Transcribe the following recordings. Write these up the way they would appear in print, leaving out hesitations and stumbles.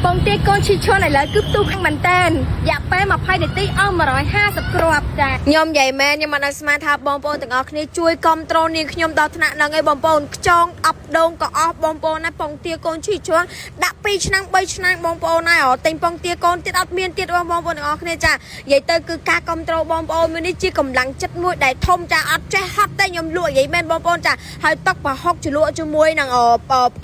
ពងទាកូនឈីឈុនឥឡូវគឺផ្ទុះខ្លាំងមែនតើរយៈពេល20នាទីអស់150គ្រាប់ចា។ ខ្ញុំនិយាយមែនខ្ញុំមិនដឹងស្មានថាបងប្អូនទាំងអស់គ្នាជួយគ្រប់គ្រងនាងខ្ញុំដល់ថ្នាក់ហ្នឹងឯងបងប្អូនខ្ចងអប់ដងក៏អស់បងប្អូនណាពងទាកូនឈីជន់ដាក់2ឆ្នាំ3ឆ្នាំបងប្អូនណាអត់ទិញពងទាកូនទៀតអត់មានទៀតបងប្អូនទាំងអស់គ្នាចា។និយាយទៅគឺការគ្រប់គ្រងបងប្អូនមួយនេះជាកម្លាំងចិត្តមួយដែលធំចាអត់ចេះហត់ទេខ្ញុំលក់និយាយមែនបងប្អូនចាហើយតុកប្រហុកជ្រលក់ជាមួយនឹង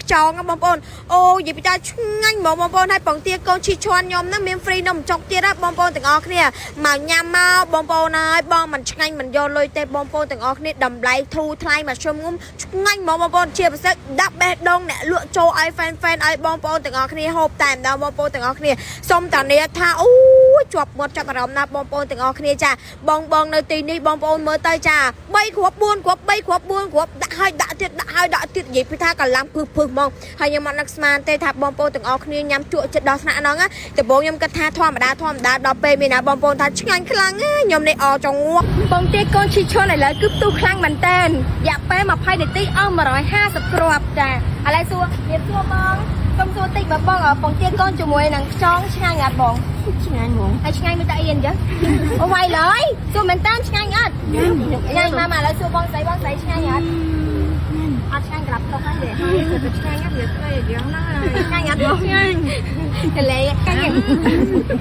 ខ្ចងបងប្អូនអូនិយាយពីថាឆ្ងាញ់ហ្មងបងប្អូនហើយពងទាកូនឈីជន់ខ្ញុំហ្នឹងមាន free នំចុកទៀតណាបងប្អូនទាំងអស់គ្នាមកញ៉ាំមកបងប្អូនហើយបងមិនឆ្ងាញ់មិនយកលុយទេបងប្អូនទាំងអស់គ្នាតម្លៃធូរថ្លៃមកជុំងុំឆ្ងាញ់ហ្មងបងប្អូនជាពិសេសដាក់បេះដូងអ្នកលក់ចូលឲ្យ fan fan ឲ្យបងប្អូនទាំងអស់គ្នាហូបតែម្ដងបងប្អូនទាំងអស់គ្នាសូមតានាថាអូជាប់មាត់ចាប់អារម្មណ៍ណាស់បងប្អូនទាំងអស់គ្នាចាបងបងនៅទីនេះបងប្អូនមើលទៅចា3គ្រាប់4គ្រាប់3គ្រាប់4គ្រាប់ដាក់ឲ្យដាក់ទៀតដាក់ឲ្យដាក់ទៀតនិយាយពីថាកលាំងពឹសពឹសហ្មងហើយខ្ញុំអត់នឹកស្មានទេថាបងប្អូនទាំងអស់គ្នាញ៉ាំជក់ចិត្តដល់ថ្នាក់ហ្នឹងណាដំបូងខ្ញុំគិតថាធម្មតាធម្មតាដល់ពេលមានណាបងប្អូនថាឆ្ងាញ់ខ្លាំងណាខ្ញុំនេះអចងងាប់ ពងទាកូនឈីឈុនឥឡូវគឺផ្ទុះខ្លាំងមែនតើរយៈពេល20នាទីអស់150គ្រាប់ចាឥឡូវសួរមានសួរបងសុំសួរតិចបើបងពងទាកូនជាមួយនឹងខ្យងឆ្ងាញ់អត់បង? ឆ្ងាញ់ហ្មង។ ហើយឆ្ងាញ់មិនតាអៀនអញ្ចឹងអូវាយឡើយសួរមែនតើឆ្ងាញ់អត់ឆ្ងាញ់មកមកឥឡូវសួរបងស្រីបងស្រីឆ្ងាញ់អត់អត់ឆ្ងាញ់ក្រាប់ទុកហ្នឹងទេ ឆ្ងាញ់ណាស់វាស្រីយ៉ាងណា ឆ្ងាញ់អត់បង?ឆ្ងាញ់តលេឆ្ងាញ់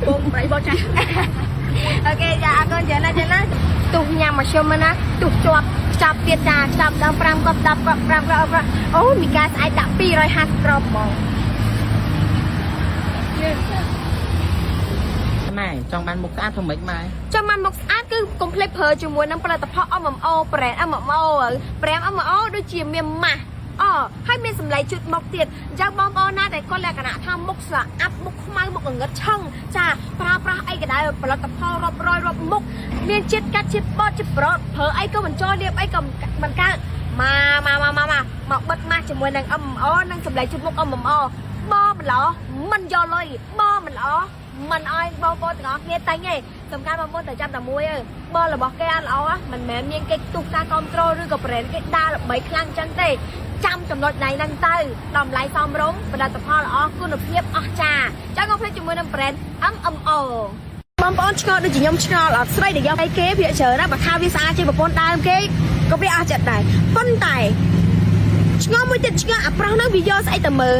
បងប្រៃបោះចាស់ OK ចាអរគុណច្រើនណាស់ចាណាទុះញ៉ាំមកជុំណាទុះជាប់ខ្ចប់ទៀតចាខ្ចប់ដល់5គ្រាប់10គ្រាប់5គ្រាប់អូមីកាស្អែកដាក់250គ្រាប់ហ្មង។ ម៉ែចង់បានមុខស្អាតធ្វើម៉េចម៉ែ? ចង់បានមុខស្អាតគឺកុំភ្លេចប្រើជាមួយនឹងផលិតផល MMO brand MMO brand MMO ដូចជាមានម៉ាស់អូហើយមានសម្លេងជូតមុខទៀតអញ្ចឹងបងប្អូនណាដែលគាត់លក្ខណៈថាមុខស្អាតមុខខ្មៅមុខងងឹតឆឹងចាប្រើប្រាស់អីក៏ដោយផលិតផលរាប់រយរាប់មុខមានជាតិកាត់ជាតិបត់ជាតិប្រត់ប្រើអីក៏មិនចូលលាបអីក៏មិនកើតមកមកមកមកមកបិទម៉ាស់ជាមួយនឹង MMO និងសម្លេងជូតមុខ MMO បមិនល្អមិនយកលុយបមិនល្អមិនអោយបងប្អូនទាំងអស់គ្នាតែងទេសំខាន់បងប្អូនត្រូវចាំតែមួយឯងបើរបស់គេអត់ល្អមិនមែនមានគេទុះការគ្រប់គ្រងឬក៏ brand គេដើរល្បីខ្លាំងអញ្ចឹងទេចាំចំណុចណៃហ្នឹងទៅតម្លៃសមរម្យផលិតផលល្អគុណភាពអស្ចារ្យចាំកុំភ្លេចជាមួយនឹង brand MMO បងប្អូនឆ្ងល់ដូចជាខ្ញុំឆ្ងល់អត់ស្រីដែលយកឲ្យគេភាកច្រើនណាបើថាវាស្អាតជាងប្រពន្ធដើមគេក៏វាអស់ចិត្តដែរប៉ុន្តែឆ្ងល់មួយទៀតឆ្ងល់អាប្រុសហ្នឹងវាយកស្អីទៅមើល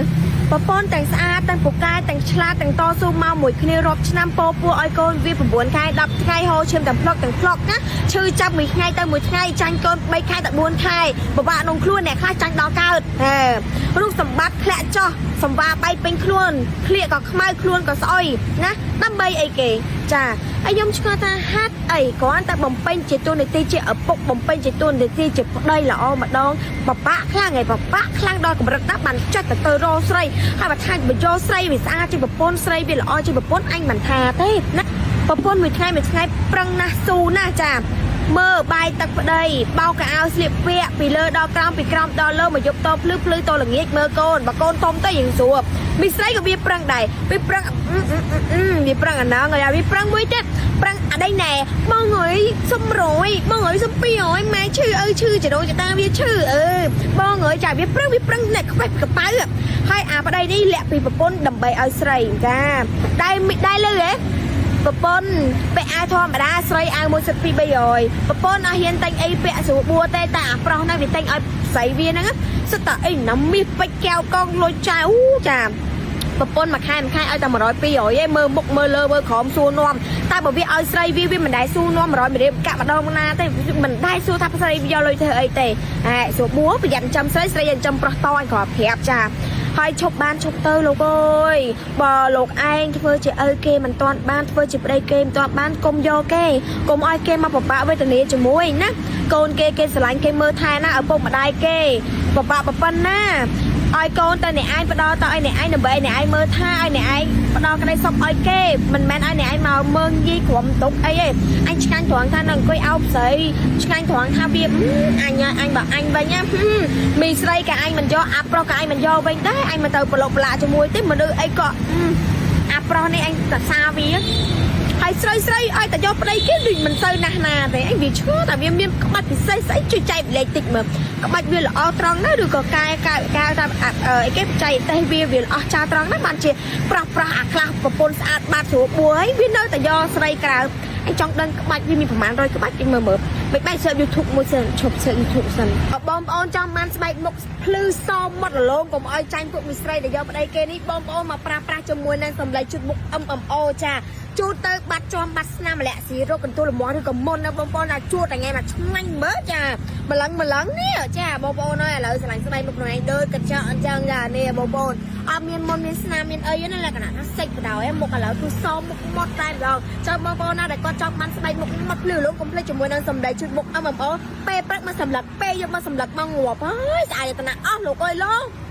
ប្រពន្ធទាំងស្អាតទាំងពូកែទាំងឆ្លាតទាំងតស៊ូមកមួយគ្នារាប់ឆ្នាំពោពោះឲ្យកូនវា9ខែ10ថ្ងៃហូរឈាមទាំងផ្លុកទាំងផ្លុកណាឈឺចាប់មួយថ្ងៃទៅមួយថ្ងៃចាញ់កូន3ខែទៅ4ខែពិបាកក្នុងខ្លួនអ្នកខ្លះចាញ់ដល់កើតហេរូបសម្បត្តិធ្លាក់ចោះសម្វាបែកពេញខ្លួនក្លៀកក៏ខ្មៅខ្លួនក៏ស្អុយណាដើម្បីអីគេចាហើយខ្ញុំឆ្ងល់ថាហេតុអីគ្រាន់តែបំពេញជាតួនាទីជាឪពុកបំពេញជាតួនាទីជាប្តីល្អម្ដងបបាក់ខ្លាំងឯងបបាក់ខ្លាំងដល់កម្រិតណាបានចិត្តទៅទៅរកស្រីហើយបើថាបើយកស្រីវាស្អាតជាប្រពន្ធស្រីវាល្អជាប្រពន្ធអញមិនថាទេណាប្រពន្ធមួយថ្ងៃមួយថ្ងៃប្រឹងណាស់ស៊ូណាស់ចាមើលបាយទឹកប្តីបោកកៅអៅស្លៀកពាក់ពីលើដល់ក្រោមពីក្រោមដល់លើមកយប់តភ្លឺភ្លឺតល្ងាចមើលកូនបើកូនធំទៅយើងស្រួលមីស្រីក៏វាប្រឹងដែរវាប្រឹងវាប្រឹងអាណងហើយវាប្រឹងមួយទៀតប្រឹងអាដីណែបងអើយសុំរយបងអើយសុំ200ម៉ែឈឺឪឈឺចដូចតាវាឈឺអឺបងអើយចាវាប្រឹងវាប្រឹងអ្នកខ្វេះកប៉ៅហើយអាប្តីនេះលាក់ពីប្រពន្ធដើម្បីឲ្យស្រីចាដែរដែរលឺហ៎ប្រពន្ធពាក់អាវធម្មតាស្រីអាវមួយសិត2 300ប្រពន្ធអត់ហ៊ានទិញអីពាក់ស្រួលបួទេតែអាប្រុសហ្នឹងវាទិញឲ្យស្រីវាហ្នឹងសិតតែអីណាមាសពេជ្រកែវកងលុយចៅចាប្រពន្ធមួយខែមួយខែឲ្យតែ100 200ឯងមើលមុខមើលលើមើលក្រោមសួរនាំតែបើវាឲ្យស្រីវាវាមិនដែលសួរនាំ100មួយរៀលកាក់ម្ដងណាទេមិនដែលសួរថាស្រីវាយកលុយធ្វើអីទេហែសួរបួប្រយ័ត្នចាំស្រីស្រីចាំប្រុសតឲ្យគ្រាន់ប្រាប់ចាហើយឈប់បានឈប់ទៅលោកអើយបើលោកឯងធ្វើជាឪគេមិនទាន់បានធ្វើជាប្តីគេមិនទាន់បានកុំយកគេកុំឲ្យគេមកពិបាកវេទនាជាមួយណាកូនគេគេស្រឡាញ់គេមើលថែណាឪពុកម្ដាយគេពិបាកប៉ុណ្ណាឲ្យកូនទៅអ្នកឯងផ្ដល់ទៅឲ្យអ្នកឯងដើម្បីអ្នកឯងមើលថាឲ្យអ្នកឯងផ្ដល់ក្តីសុខឲ្យគេមិនមែនឲ្យអ្នកឯងមកមើងយីក្រុមទុកអីទេអញឆ្ងាញ់ត្រង់ថានឹងអង្គុយអោបស្រីឆ្ងាញ់ត្រង់ថាវាអញអញបើអញវិញណាមីស្រីក៏អញមិនយកអាប្រុសក៏អញមិនយកវិញដែរអញមិនទៅប្រឡូកប្រឡាជាមួយទេមនុស្សអីក៏អាប្រុសនេះអញតសាវា ហើយស្រីស្រីឲ្យតែយកប្តីគេដូចមិនសូវណាស់ណាទេអីវាឈ្ងល់តែវាមានក្បាច់ពិសេសស្អីជួយចែកម្លែកតិចមើលក្បាច់វាល្អត្រង់ណាឬក៏កែកែកែតាមអីគេបច្ចេកទេសវាវាអស់ចាត្រង់ណាបានជាប្រោះប្រោះអាខ្លះប្រពន្ធស្អាតបាត់ស្រួលបួហើយវានៅតែយកស្រីក្រៅអញចង់ដឹងក្បាច់វាមានប្រហែល100ក្បាច់តិចមើលមើលមិនបែរ search YouTube មួយសិនឈប់ search YouTube សិនបងប្អូនចង់បានស្បែកមុខភ្លឺសមុតរលោងកុំឲ្យចាញ់ពួកមីស្រីដែលយកប្តីគេនេះបងប្អូនមកប្រាស់ជាមួយនឹងសម្លេងជុតមុខ MMO ចាជូតទៅបាត់ជាប់បាត់ស្នាមម្លាក់ស៊ីរោគកន្ទួលលមាស់ឬក៏មុនណាបងប្អូនណាជួតតែថ្ងៃមកឆ្ងាញ់មើលចាម្លឹងម្លឹងនេះចាបងប្អូនអើយឥឡូវស្រឡាញ់ស្បែកមុខខ្លួនឯងដូចកញ្ចក់អញ្ចឹងចានេះបងប្អូនអត់មានមុនមានស្នាមមានអីណាលក្ខណៈថាសិចបដ ாய் មុខឥឡូវគឺសមមុខមុតតែម្ដងចង់បងប្អូនណាដែលគាត់ចង់បានស្បែកមុខមុតភ្លឺលោកកុំភ្លេចជាមួយនឹងសម្លេងជូតមុខ MMO ពេលព្រឹកមកសម្លឹកពេលយកមកសម្លឹកមកងាប់ហើយស្អាតយតនាអស់លោកអើយលោក។